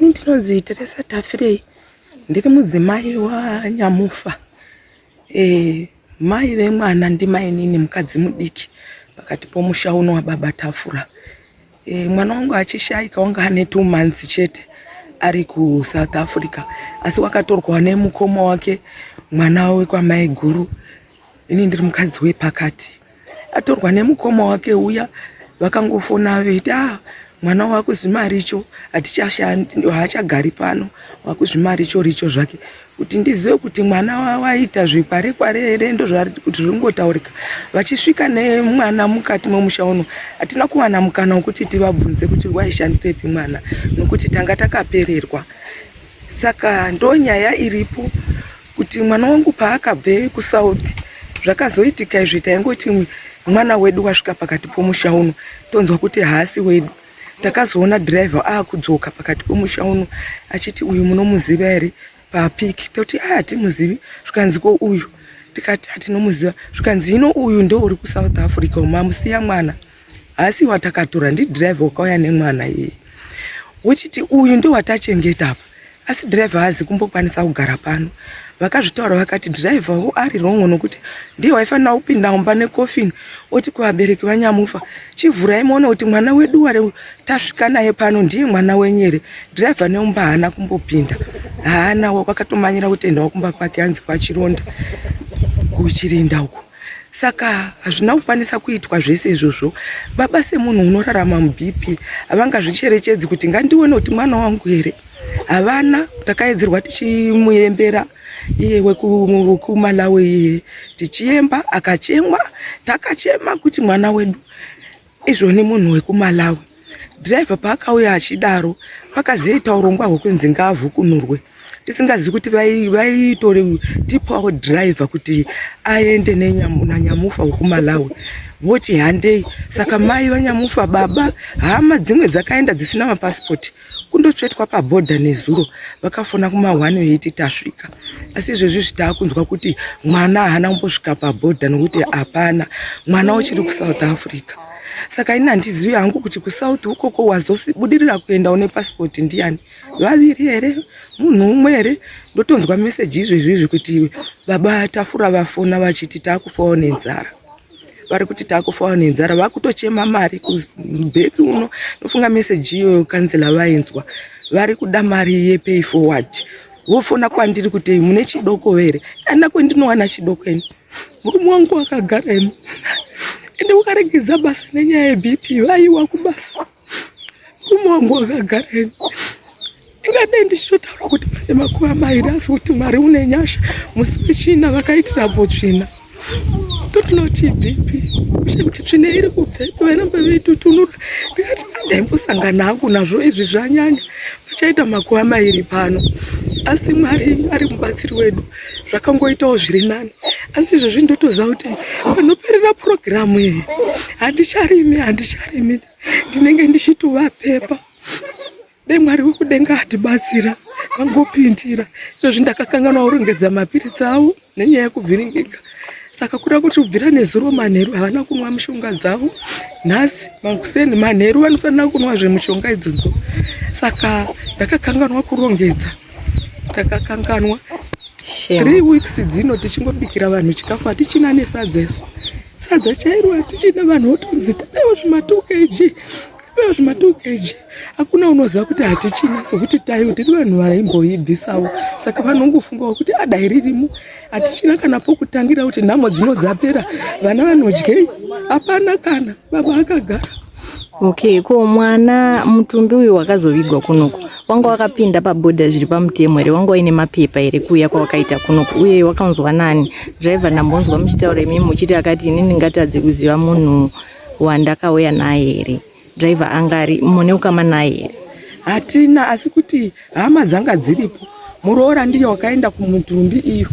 Ini ndinonzi Teresa Tafirei, ndiri mudzimai waNyamufa. E, mai vemwana ndimainini mukadzi mudiki pakati pomusha uno wababa Tafura. E, mwana wangu achishaika wanga ane 2 months chete ari kuSouth Africa, asi wakatorwa nemukoma wake mwana wekwamaiguru. Ini ndiri mukadzi wepakati. Atorwa nemukoma wake uya, vakangofona veiti ah, mwana wakuzvimaricho hatichashandi, haachagari pano, wakuzvimaricho richo zvake. Kuti ndizive kuti mwana waita zvekware kware here, ndozvari kuti zvingotaurika. Vachisvika nemwana mukati memusha uno, hatina kuwana mukana wekuti tivabvunze kuti waishandirepi mwana, nokuti tanga takapererwa. Saka ndonyaya iripo kuti mwana wangu paakabve kuSouth zvakazoitika izvi, taingoti mwana wedu wasvika pakati pomusha uno, tonzwa kuti haasi wedu. Takazoona dhiraivha akudzoka pakati pomusha uno achiti uyu munomuziva here papiki, toti a hatimuzivi. Zvikanzi ko uyu, tikati hatinomuziva. Zvikanzi ino uyu ndo uri kuSouth Africa mamusiya mwana, haasi watakatora, ndidhiraivha wakauya nemwana iyeye, wochiti uyu ndo watachengeta apa, asi dhiraivha haazi kumbokwanisa kugara pano. Vakazvitaura vakati dhiraivha wo ari wrong, nokuti ndiye waifanira kupinda mumba nekofini oti kuvabereki vaNyamufa, chivhurai muone kuti mwana wedu wari tasvika naye pano ndiye mwana wenyu here. Dhiraivha neumba haana kumbopinda, haana, wakatomanyira kutendawo kumba kwake, hanzi kwaChironda kuChirinda uko. Saka hazvina kukwanisa kuitwa zvese izvozvo. Baba semunhu unorarama muBP havangazvicherechedzi kuti ngandione kuti mwana wangu here. Havana, takaedzerwa tichimuyembera iye wekuMalawi iye, tichiyemba akachemwa, takachema kuti mwana wedu izvoni munhu wekuMalawi. Dhiraivha paakauya achidaro, pakazoita urongwa hwekunzi ngaavhukunurwe, tisingazivi kuti vaitori tipawo dhiraivha kuti aende naNyamufa wekuMalawi, voti handei. Saka mai vaNyamufa, baba, hama dzimwe dzakaenda dzisina mapasipoti kundotsvetwa pabhodha nezuro, vakafona kuma1 veiti tasvika. Asi izvezvi zvitaakunzwa kuti mwana haana kumbosvika pabhodha, nokuti hapana mwana uchiri kuSouth Africa. Saka ini handizivi hangu kuti kuSouth ukoko wazobudirira kuenda une pasipoti ndiani, vaviri here, munhu umwe here. Ndotonzwa meseji izvezvi izvi kuti baba Tafura vafona vachiti taakufawo nenzara, vari kuti taakufawo nenzara, vakutochema mari kubheki uno. Ndofunga meseji iyoyo kanzela vainzwa, vari kuda mari yepay forward. Vofona kwandiri kuti mune chidoko here. Ana kwendinowana chidoko ini, murume wangu akagara imi, ende wakaregedza basa nenyaya yeBP, vaiwa kubasa. Murume wangu akagara imi, ingadai ndichitotaura kuti pane makuva mairi, asi kuti Mwari une nyasha, musi weChina vakaitirapo tsvina. Totinoti BP ushe kuti tsvina iri kubvepi, vairamba veitutunura. Ndikati ndaimbosangana hangu nazvo izvi, zvanyanya, vachaita makuva mairi pano, asi Mwari ari mubatsiri wedu, zvakangoitawo zviri nani. Asi izvezvi ndotoziva kuti panoperera purogiramu iyi handicharimi, handicharimi, ndinenge ndichitovapepa. Dai Mwari wekudenga atibatsira, vangopindira. Izvozvi ndakakanganwa kurongedza mapiritsi avo nenyaya yekuvhiringika, saka kuda kuti kubvira nezuro manheru havana kunwa mishonga dzavo. Nhasi makuseni manheru vanofanira kunwazve mishonga idzodzo, saka ndakakanganwa kurongedza, takakanganwa. 3 weeks dzino tichingobikira vanhu chikafu, hatichina nesadza isu, sadza chairo hatichina. Vanhu votonzi tapewo zvima2 kg, tapewo zvima2 kg, hakuna unoziva kuti hatichina, sekuti tayo tiri vanhu vaimboibvisawo, saka vanongofungawo kuti adai ririmo. Hatichina kana pokutangira, kuti nhamo dzino dzapera, vana vanodyei? Hapana kana baba akagara. Okay, ko mwana, mutumbi uyu wakazovigwa kunoku, wanga wakapinda pabhodha zviri pamutemo here? Wanga waine mapepa here kuuya kwawakaita kunoku? Uye wakanzwa nani dhiraivha? Ndambonzwa muchitaura imimi muchiti akati ini ndingatadze kuziva munhu wandakauya naye here? Dhiraivha anga ari mune ukama naye here? Hatina, asi kuti hama dzanga dziripo. Muroora ndiye wakaenda kumutumbi iyo,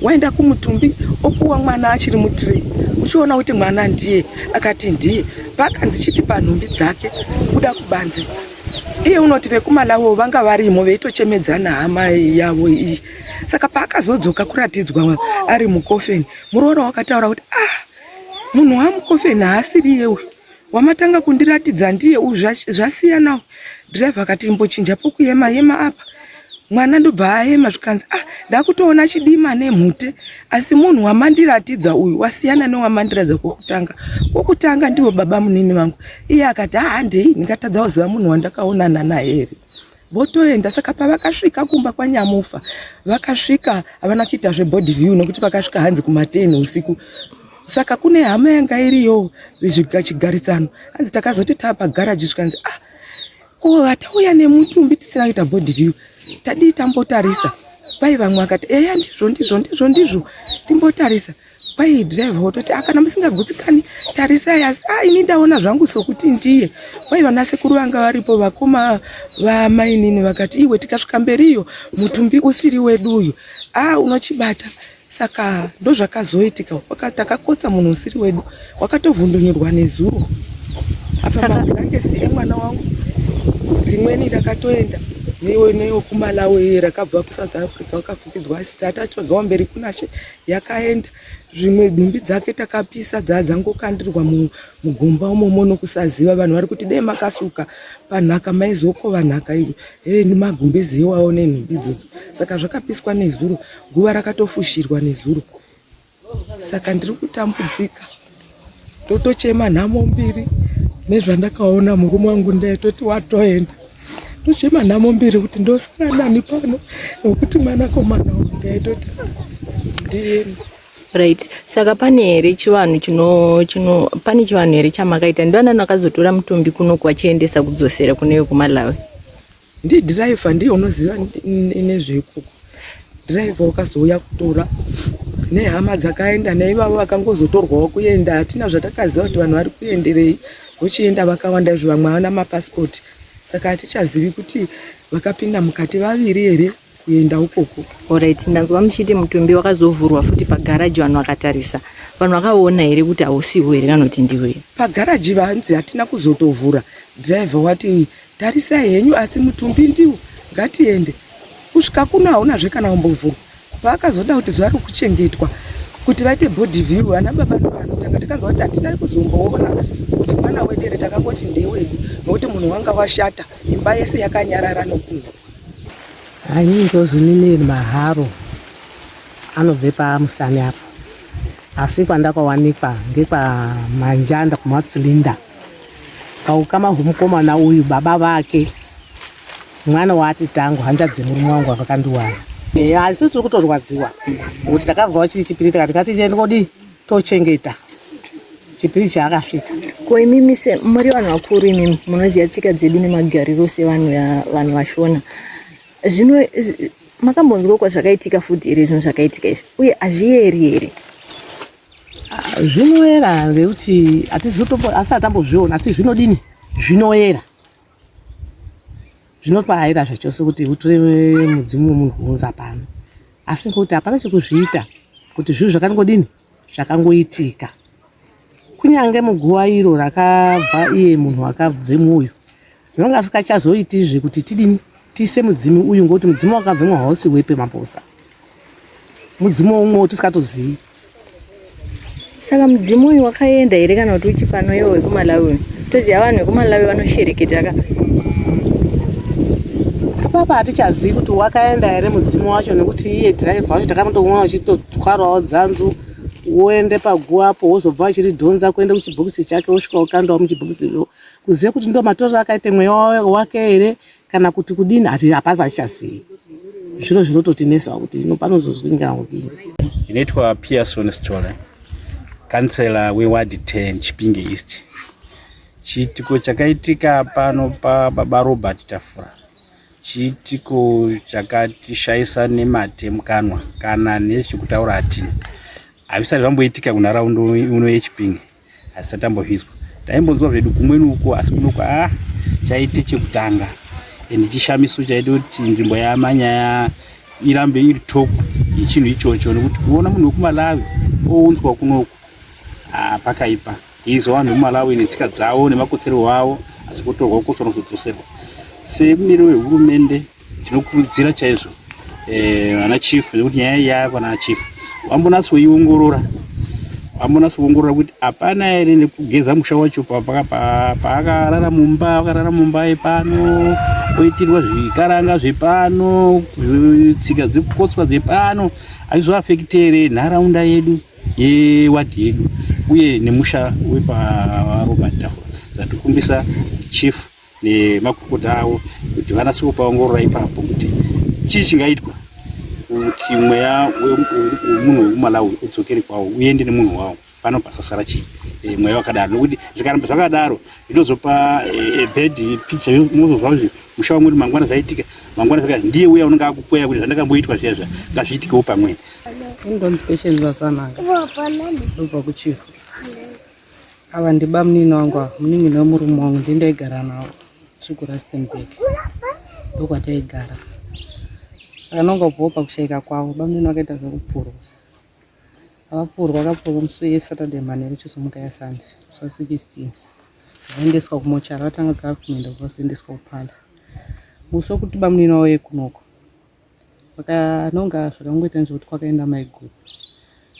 waenda kumutumbi opuwa mwana achiri mutirei, uchiona kuti mwana ndiye, akati ndiye. Paakanzi chiti panhumbi dzake kuda kubanze, iye unoti vekuMalawi vanga varimo veitochemedzana hama yavo iyi. Saka paakazodzoka kuratidzwa ari mukofeni, muroora wakataura kuti ah, munhu wamukofeni haasiri iye uyu wamatanga kundiratidza, ndiye uyu, zvasiyanawo. Dhiraivha akati imbochinja pokuyema yema apa. Mwana ndobva ayema zvikanzi ah ndakutoona chidima nemhute asi munhu wamandiratidza uyu wasiyana newamandiratidza kwokutanga. Kwokutanga ndivo baba munini vangu. Iye akati ah handei ndingatadza kuziva munhu wandakaonana naye here. Votoenda saka pavakasvika kumba kwaNyamufa vakasvika havana kuita zvebody view nekuti vakasvika hanzi kuma10 usiku. Saka kune hama yanga iriyo chigarisano hanzi takazoti taapagaraji zvikanzi ah ko vatauya nemutumbi tisina kuita body view tadii tambotarisa kwai vamwe vakati eya ndizvo ndizvo ndizvo ndizvo timbotarisa kwai driver wototi akana ah, musingagutsikani tarisai asi a ah, ini ndaona zvangu sokuti ndiye kwai vana sekuru vanga varipo vakoma vamainini vakati iwe tikasvika mberiyo mutumbi usiri wedu uyu a ah, unochibata Saka ndozvakazoitika takakotsa munhu usiri wedu wakatovhundunyurwa nezuro apa mablankets emwana wangu rimweni rakatoenda newekumalawi rakabva kusouth africa wakafukidzwa asi tatatsvagawo mberi kunashe yakaenda zvimwe nhumbi dzake takapisa dzaa dzangokandirwa mugomba umomo nokusaziva vanhu vari kuti dei makasuka panhaka maizokova nhaka iyo e nemagumbezi iwawo nenhumbi idzodzo saka zvakapiswa nezuro Guva rakatofushirwa nezuro saka ndiri kutambudzika totochema nhamo mbiri nezvandakaona murume wangu ndaitoti watoenda tochema nhamo mbiri kuti ndosara nani pano nekuti mwanakomana wangu ndaitoti ah, ndiyeni right saka pane here chivanhu chino chino pane chivanhu here chamakaita ndivanani vakazotora mutumbi kuno kwachiendesa kudzosera kune vekumalawi Ndidhiraivha ndiye unoziva nezveikoko. Dhiraivha wakazouya kutora nehama dzakaenda neivavo vakangozotorwawo kuenda hatina zvatakaziva kuti vanhu vari kuenderei vochienda vakawanda izvo vamwe havana mapasipoti saka hatichazivi kuti vakapinda mukati vaviri here kuenda ukoko. Alright, ndanzwa muchiti mutumbi wakazovhurwa futi pagaraji vanhu vakatarisa. Vanhu vakaona here kuti hausiwo here kana kuti ndiwe? Pagaraji vanzi hatina kuzotovhura. Driver wati Tarisai henyu asi mutumbi ndiwo ngatiende. Kusvika kuno haunazve kana kumbovhurwa. Paakazoda kuti zuva rokuchengetwa kuti vaite body view ana baba ndovanotanga tikanzwa kuti hatina kuzomboona kuti mwana wedu here takangoti ndewedu nokuti munhu wanga washata imba yese yakanyarara nokunhuhwa. Ini ndozonini Maharo anobve paMusani apo asi kwandakawanikwa ngekwaManjanda kuMatsilinda. Paukama hwemukomana uyu baba vake mwana waatitangu hanzvadzi yemurume wangu vakakandiwana. Eya isu tiri kutorwadziwa ngokuti takabvawo chiri chipiri tikati ngatiende kodii tochengeta chipiri chaakasvika. Ko imimi se muri vanhu vakuru imimi munoziva tsika dzedu nemagariro sevanhu vanhu vashona zvino makambonzwa kwazvakaitika futi here zvinhu zvakaitika izvi uye hazviyeri here? Zvinoera ngekuti hatizotombo asi atambozviona asi zvinodini zvinoera zvinotoaira zvachose kuti utore mudzimu wemunhu kuunza pano asi ngekuti hapana chekuzviita kuti zvinhu zvakangodini zvakangoitika kunyange muguva iro rakabva iye munhu akabvemo uyu Zvanga zvisikachazoitizve kuti tidini tiise mudzimu uyu ngokuti mudzimu wakabvemo hausi wepe maposa mudzimu umwe tisikatozivi. Saka mudzimu uyu wakaenda here kana kuti uchipano iwo wekumalawi uyu? Toziva vanhu vekumalawi vanoshereketa ka. Apapa hatichazivi kuti wakaenda here mudzimu wacho nekuti iye dhiraivha wacho takamutomuona uchitotwarawo dzanzu woende paguva apo wozobva achiridhonza kuenda kuchibhokisi chake wosvika wokandawo muchibhokisi kuziva kuti ndo matorero akaita mweya wake here kana kuti kudini hati hapana achichazivi zviro zvinototinesawo kuti ino panozozwinga kudini. Inoitwa Pearson Sithole, kansela weward 10 Chipinge East. Chiitiko chakaitika pano pababa Robert Tafura chiitiko chakatishaisa nemate mukanwa kana nechekutaura hatina. Hazvisati zvamboitika kunharaunda uno yeChipinge. Asi tambozvinzwa taimbonzwa zvedu kumweni uko asi kunoku a ah, chaite chekutanga and chishamiso chaita kuti nzvimbo yamanyaya irambe iri top yechinhu ichocho nekuti kuona munhu wekumalawi ounzwa kunoku ah, pakaipa izwa vanhu vekumalawi netsika dzavo nemakotsero avo asi kutorwa uko kunozodzoserwa semumiriro wehurumende Tinokurudzira chaizvo eh, vana chief nekuti nyaya iyi yava kwana chief vambonatsoiongorora Ambonatsoongorora kuti hapana here nekugeza musha wacho paakarara mumba, akarara mumba yepano, oitirwa zvikaranga zvepano, tsika dzekukotswa dzepano, hazvizoafekite here nharaunda yedu yewadhi yedu uye nemusha wepaRobert Tafura. Saka tikumbisa chief nemakurukota avo kuti vanatse kupaongorora ipapo kuti chii chingaitwa kuti mweya wemunhu wekuMalawi udzokere kwawo uende nemunhu wawo pano pasasara chii eh, mweya wakadaro nokuti zvikaramba zvakadaro zvinozopa eh, bad picture unozozwa kuti musha wamwe kuti mangwana zvaitika mangwana zvaka ndiye uya unenge akukweya kuti zvandakamboitwa zviya zviya ngazviitikewo pamweni. Indonzi Patience Vasananga ndobva kuchifu. Ava ndibamunini wangu ava, munin'ina wemurume wangu ndiye ndaigara navo tiri kuRustenburg ndokwataigara. Saka ndongobvawo pakushaika kwavo bamunini vakaita zvekupfurwa. Vapfurwa vakapfurwa musi weSaturday manheru chizomuka yaSunday musi wa 16 vaendeswa kumochari vatanga kuGovernment vozoendeswa kuPala. Musi wekuti bamunini vauye kunoko Vakanonga zvakangoita ndezvekuti kwakaenda maiguru.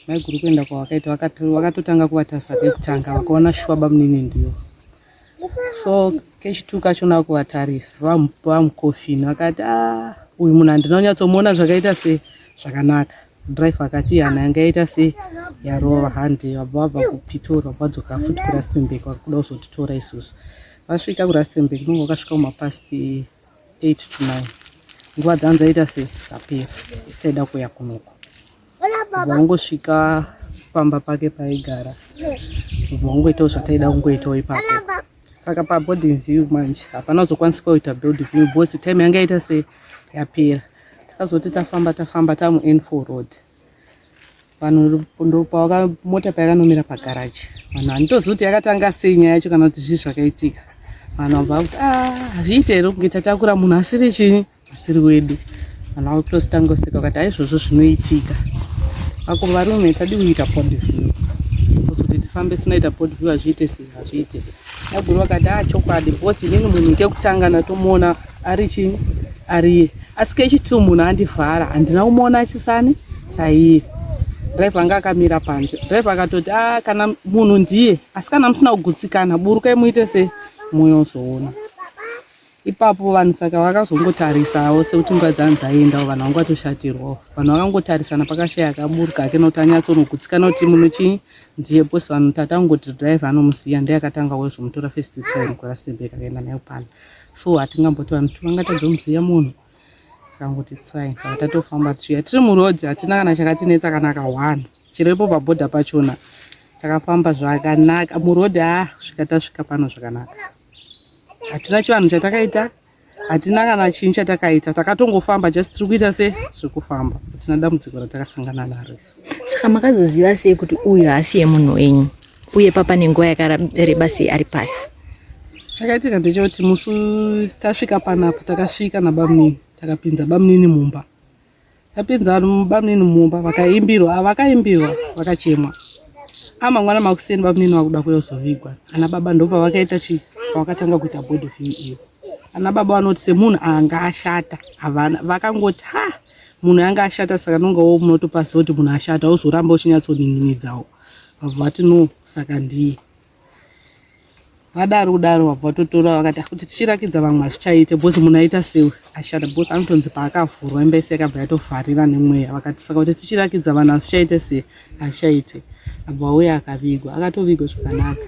Maiguru kuenda kwavakaita vakatotanga kuvatarisa kekutanga vakaona shuwa bamunini ndiyo. So kechitu kachona kuvatarisa vamukofini vakati ah uyu munhu handina kunyatsomuona zvakaita se zvakanaka. Driver akati hana yanga yaita se yarova hande vabva vabva kuPitori vabva vadzoka futi kuRustenburg vakuda kuzotitora isusu. Vasvika kuRustenburg nonga vakasvika kumapast 8 to 9 nguva dzangu dzaita se dzapera isi taida kuuya kunoko vangosvika pamba pake paigara vangoitawo zvataida kungoitawo ipapo saka paboarding view manje hapana kuzokwanisa kuita building view because time yanga yaita se yapera takazoti tafamba tafamba tamu n4 road vanhu ndopawaka mota payakanomira pagaraji vanhu handitozivi kuti yakatanga sei nyaya yacho kana kuti zvii zvakaitika vanhu vabva vakuti ah, hazviite here kunge tatakura munhu asiri chii asiri wedu vanhu vakutositanga kuseka vakati aizvozvo zvinoitika ako varume tadi kuita pod view kuti tifambe sinaita pod view hazviite sei hazviite Nyaguru vakati ah chokwadi because inini munhu kekutanga ndatomuona ari chii ariye asi kechitu munhu andivhara handina kumuona achisani saiye driver anga akamira panze driver akatoti ah kana munhu ndiye asi kana musina kugutsikana burukai muite se muyozoona Ipapo vanhu saka vakazongotarisawo sekuti nguva dzangu dzaendawo vanhu vanga vatoshatirwawo. Vanhu vakangotarisana pakashaya akaburuka hake nokuti anyatsonogutsikana kuti munhu chii ndiye boss vanhu tatangoti driver anomuziva ndiye akatanga kuzomutora first time kuRustenburg akaenda naye kupala. So hatingamboti vanhu two vangatadza kumuziva munhu. Takangoti it's fine. Saka tatofamba tichiuya tiri muroad hatina kana chakatinetsa kana ka one. Chero ipo pabhodha pachona takafamba zvakanaka muroad ah kusvika tasvika pano zvakanaka. Hatina chivanhu chatakaita, hatina kana chinhu chatakaita, takatongofamba just tiri kuita se tiri kufamba, hatina dambudziko ratakasangana naro isu. Saka makazoziva sei kuti uyu haasi yemunhu wenyu uye papa nenguva yakareba sei ari pasi? Chakaitika ndechekuti musi tasvika panapa takasvika nabamunini, takapinza bamunini mumba. Tapinza bamunini mumba vakaimbirwa, ah, vakaimbirwa vakachemwa. Amangwana makuseni bamunini vakuda kuyozovigwa. Ana baba ndopavakaita chi pavakatanga kuita body view iyo. Ana baba vanoti semunhu anga ashata havana vakangoti ha munhu anga ashata saka nongawo munotopaziva kuti munhu ashata wozoramba uchinyatsoninginidzawo. Vabva vati no saka ndiye. Vadaro kudaro vabva vatotora vakati ah, kuti tichirakidza vamwe hazvichaite because munhu aita sewe ashanda because anotonzi paakavhurwa imba yese yakabva yatovharira nemweya vakati saka kuti tichirakidza vanhu hazvichaite se hazvichaite abva auya akavigwa akatovigwa zvakanaka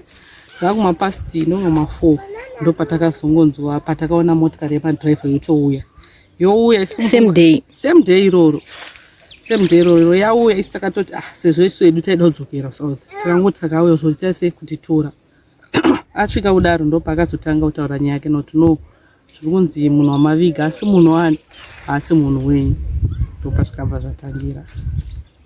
dzakumapast ndonga mafour ndopatakazongonzwa patakaona motikari yemadriver yotouya youya isu same day same day iroro same day iroro yauya isu takatoti ah sezvo isu edu taida kudzokera south takangoti saka auya kuzoita sei kutitora asvika kudaro ndopaakazotanga kutaura nyaya yake noti no zviri kunzi munhu wamaviga asi munhu wani haasi munhu wenyu ndopazvikabva zvatangira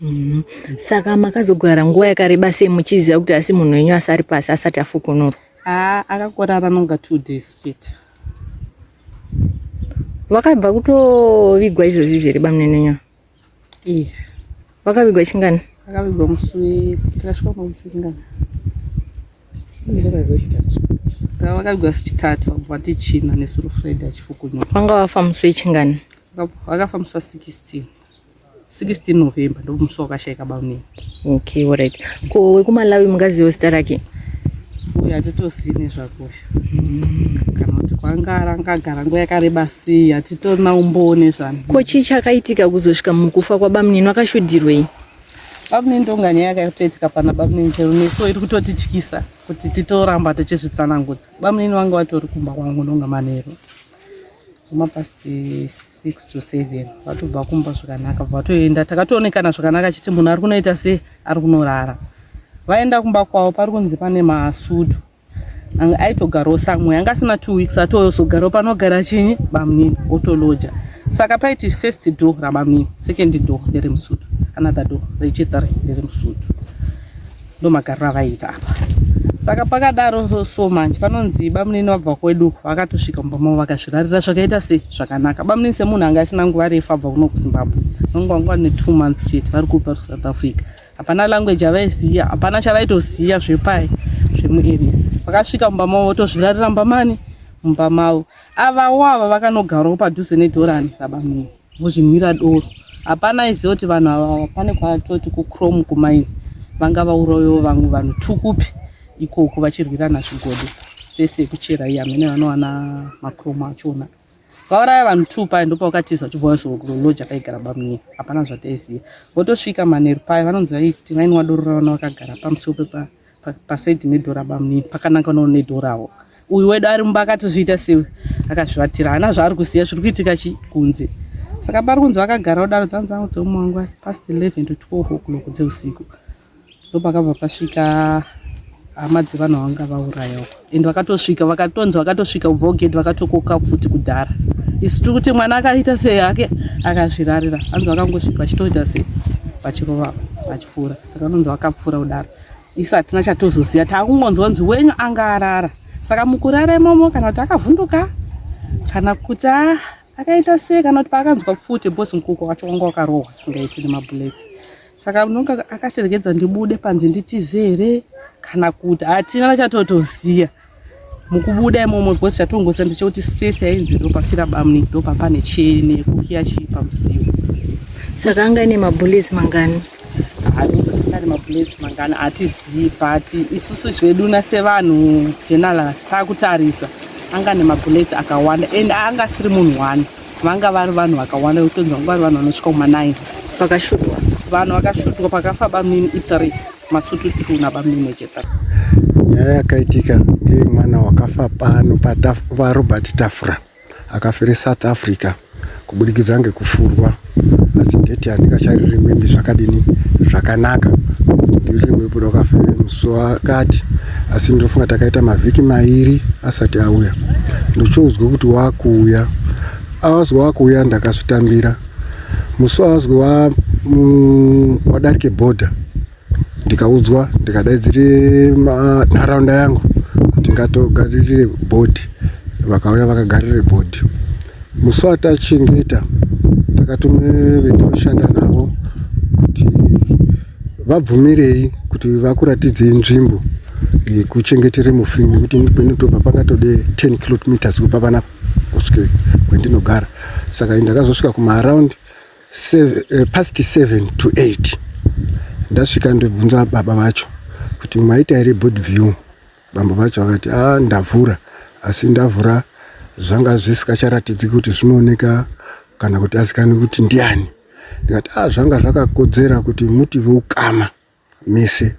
mm -hmm. Saka makazogara nguva yakareba sei muchiziva kuti asi munhu wenyu asari pasi asati afukunurwa? Aa akakorara nonga two days chete. Vakabva kutovigwa izvozvi here bamunini wenyu? Iya. Vakavigwa chingani? Vakavigwa musi takasvika musi chingani? Vakavigwa chitatu vabva vati china nesuru Friday achifukunyura. Vanga vafa musi wechingani? Vakafa musi wa 16. 16 November ndomusi wakashaika bamunini. Okay, alright. Ko wekuMalawi mungaziva zita rake? Uyu hatitozivi nezvako uyu. Kana kuti kwanga angagara nguva yakareba sei hatitorina umbowo nezvanhu. Ko chii chakaitika kuzosvika mukufa kwabamunini wakashudhirwei? Bamunini ndonga nyaya yakatoitika pana bamunini chero nesuwo iri kutotityisa kuti titoramba tichizvitsanangudza. Bamunini vanga vatori kumba kwangu ndonga manheru. Kumapast 6 to 7 vatobva kumba zvakanaka vatoenda takatoonekana zvakanaka chiti munhu ari kunoita sei ari kunorara vaenda kumba kwavo pari kunzi pane masudu anga aitogarawo samwe anga asina two weeks atozogarawo panogara chinyi bamunini otoloja saka paiti first door rabamunini second door nderemusudu another door rechithree nderemusudu ndomagariro avaiita apa saka pakadaro so manje panonzi bamunini vabva kwedu vakatosvika mumba mavo vakazvirarira zvakaita sei zvakanaka bamunini semunhu anga asina nguva refu abva kuno kuzimbabwe vanga vanga ne two months chete vari kupa kusouth africa hapana language yavaiziva hapana chavaitoziva zvepai zvemuarea vakasvika mumba mavo votozvirarira mumba mani mumba mavo avawo ava vakanogarawo padhuze nedhorani rabamunini vozvimwira doro hapana aiziva kuti vanhu ava pane kwatoti kuchrome kumaini vanga vaurayiwo vamwe vanhu tukupi ikoko vachirwirana zvigodo space yekuchera iyi hamene vanowana machrome achona vauraya vanhu two paya ndopavakatiza vachibva vazoloja paigara bamunini hapana zvataiziva votosvika manheru paya vanonzi vaiti vainwa doro ravana vakagara pamusiwo pepa pasaidi nedhora bamunini pakananganawo nedhorawo uyu wedu ari mumba akatozviita sei akazvivatira haana zvaari kuziva zviri kuitika chi kunze saka pari kunzi vakagara kudaro dzanzi dzangu dzeumwe wangu past 11 to 12 o'clock dzeusiku ndopakabva pasvika hama dzevanhu vanga vaurayawo and vakatosvika vakatonzi vakatosvika kubva kugedhi vakatokoka futi kudhara isu tiri kuti mwana akaita sei hake akazvirarira hanzi vakangosvika vachitoita sei vachirova vachipfuura saka vanonzi vakapfuura kudaro isu hatina chatozoziva takungonzwa kunzi wenyu anga arara saka mukurara imomo kana kuti akavhunduka kana kuti akaita sei kana kuti paakanzwa pfuti bhosi mukuko wacho wanga wakarohwa singaiti nemabullets saka unonga akati ndibude panze nditize here kana kuti hatina chatotoziva mukubuda imomo because chatongoziva ndechekuti space yainzi ndopafira bamni ndopapane cheni yekukiya chii pamusiwo saka anga ine mabullets mangani ane mabullets mangani hatizivi but isusu zvedu sevanhu general takutarisa anga nemabullets akawanda and anga asiri munhu one vanga vari vanhu vakawanda kutonzi vanga vari vanhu vanosvika kuma9 pakashutwa vanhu vakashutwa pakafa bamnini i3 masutu 2 nabamnini wechitatu Nyaya yakaitika ngeyemwana wakafa pano paRobert Tafura akafire South Africa kubudikidza ngekufurwa asi dheti handingachariremembi zvakadini zvakanaka kuti ndirimwepo rakafe musi wakati asi ndinofunga takaita mavhiki mairi asati auya ndochoudzwa kuti wakuuya awazwa wakuuya ndakazvitambira musi wawazwa wadarike bhodha ndikaudzwa ndikadaidzire nharaunda yangu kuti ngatogarire bhodhi vakauya vakagarire bhodhi musi watachengeta takatume vetinoshanda navo kuti vabvumirei kuti vakuratidzei nzvimbo yekuchengetere mufi nekuti kwenotobva pangatode 10 kilometers kubva panapa kusvike kwendinogara saka ndakazosvika kumaaround past 7 to 8 ndasvika ndobvunza baba vacho kuti maita here board view bambo vacho vakati a ndavhura asi ndavhura zvanga zvisikacharatidziki kuti zvinooneka kana kuti azikanwi kuti ndiani ndikati a zvanga zvakakodzera kuti muti veukama mese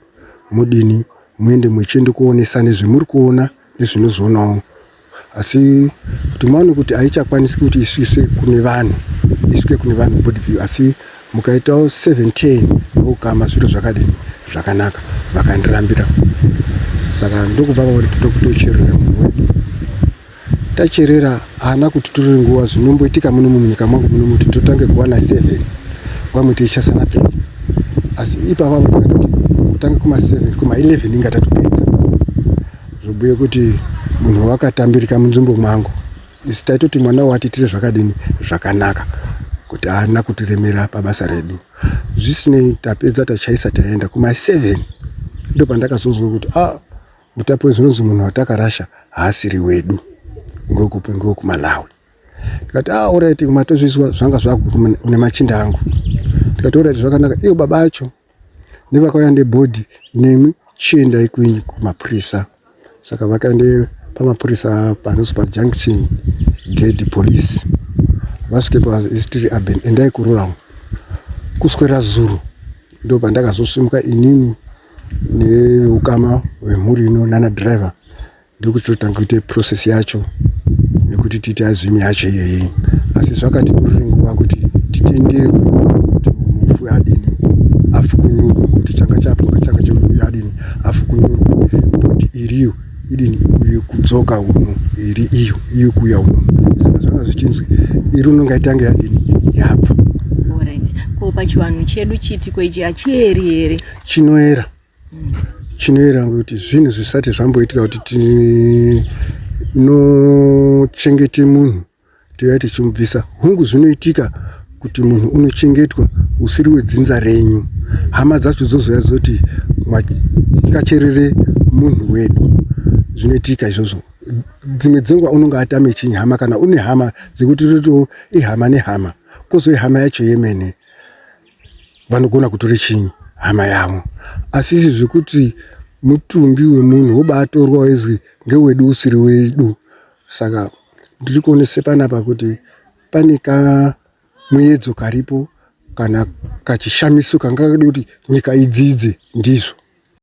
mudini muende muchiende kuonesana nezvemuri kuona nezvinozoonawo asi kuti maone kuti haichakwanisi kuti isvise kune vanhu isvike kune vanhu board view asi mukaitawo 710 veukama zviro zvakadini zvakanaka vakandirambira saka ndokubva pauri tokutocherera munhu wedu tacherera haana kuti torere nguva zvinomboitika muno munyika mwangu muno kuti totange kuwana 7 vamwe tichasana 3 asi ipapa takatoti kutange kuma 7 kuma 11 inga tatopedza zvobhuye kuti munhu wakatambirika munzvimbo mwangu isi taitoti mwana watitire zvakadini zvakanaka kuti haana kutiremera pabasa redu zvisinei tapedza tachaisa taenda kuma 7 ndo pandakazozwa kuti ah mutapo zvinonzi munhu watakarasha haasiri wedu ngekupi ngewekumalawi ndikati ah alright matozvizwa zvanga zvakune machinda angu. Ndikati orati zvakanaka, iyo baba acho nevakauya nebhodhi nemwi chiendai kwenyu kumapurisa. Saka vakaende pamapurisa panozi pajunction gate police, vasvike paistiri aben endai kurural. Kuswera zuro ndo pandakazosimuka inini neukama hwemhuri ino nana driver ndokuchitotanga kuite process yacho yekuti tiite azvimi yacho iyoyi, asi zvakatitorere nguva kuti titenderwe kuti mufi adini afukunyurwe, ngokuti changa chapo changa cheuya adini afukunyurwe, bhodhi iriyo idini uye kudzoka uno iri iyo iyo kuuya uno. Saka zvanga zvichinzwi iri unonga itange yadini yabva. Alright. Ko pachivanhu chedu chiitiko ichi hachieri here? Chinoera, chinoera ngekuti zvinhu zvisati zvamboitika kuti tinochengete munhu touya tichimubvisa. Hungu, zvinoitika kuti munhu unochengetwa usiri wedzinza renyu, hama dzacho dzozouya dzoti tikacherere munhu wedu. Zvinoitika izvozvo. Dzimwe dzenguva unonge atame chinyi hama, kana une hama dzekuti totiwo ihama nehama, kozouya hama yacho yemene vanogona kutore chinyi hama yavo. Asi izvi zvekuti mutumbi wemunhu wobatorwa waizwi ngewedu usiri wedu, saka ndiri kuonese panapa kuti pane kamuedzo karipo kana kachishamiso kanga kade kuti nyika idzidze ndizvo.